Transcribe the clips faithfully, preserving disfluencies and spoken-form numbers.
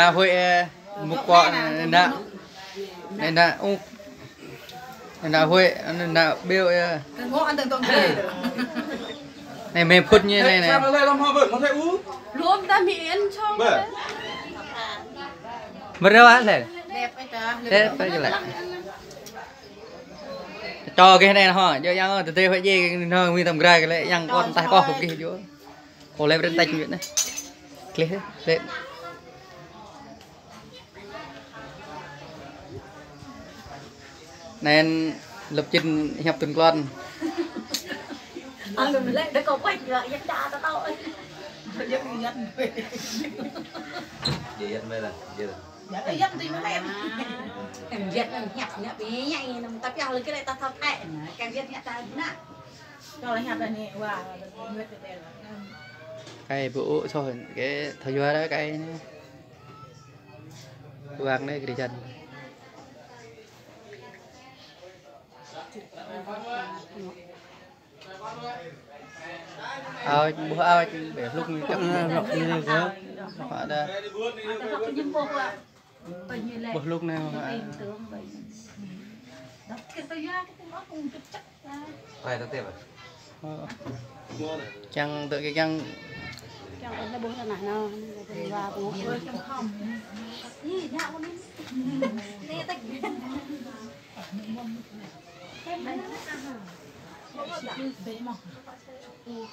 ană Huế, ơ, mŭk pô, ană, ană Uk, ană Huế, ană Biêu, ơ. Anai mơ̆ phŭt ñu anai, anai. Lom ta mi en chong. Bơ. Mơ̆ rơwa lĕ. Tep, tep, tep. Čô gih anai hŏ, djơ̆ yang ơ, tơdơi huĭ djai, anŭn mĭn tăm grai kơ lĕ, yang kơ taih kŏh kơ gih djơ̆. Kơ lĕ brơi taih ñu anai. Klih, lĕ. Anai lăp čin hiăp tŭn klon. Ơ, lĕ, đơ kơ păt, yă, yă, ta, ta, ta. Yă, yă, mê lah, yă. Em yet nang hiăp, hiăp, hiăp, hiăp, tapi yang lagi lek ta thâo Thái, nah, kan yet hiăp ta na. Kalau hiăp ni, wah, hiăp ta. Kai bu u soh, ke thâo yua dah kai ni. Wang anai gri jan. Ao, ƀuh ao, ƀĕ hlŭk anai čăp. Hlŭk anai kơ. Ada. Ƀuh hlŭk anai. Rai tơ tê ƀă. Kiăng tơ kiăng. Kiăng tơ ƀuh tơnah nao, tơnah ƀuh.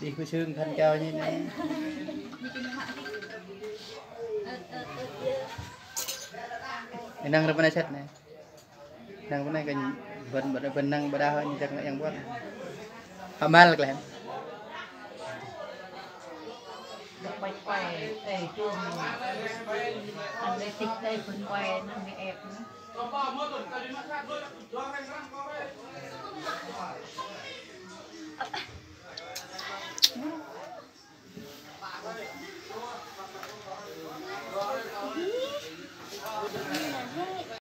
Đi kơ sương khăn cao như này. Năng rơpa nai sat anai. Năng rơpa nai kơ bơ̆n, bơ̆n, bơ̆n năng ƀơđah ñu čang yang buat. Hơmal kơ lĕ.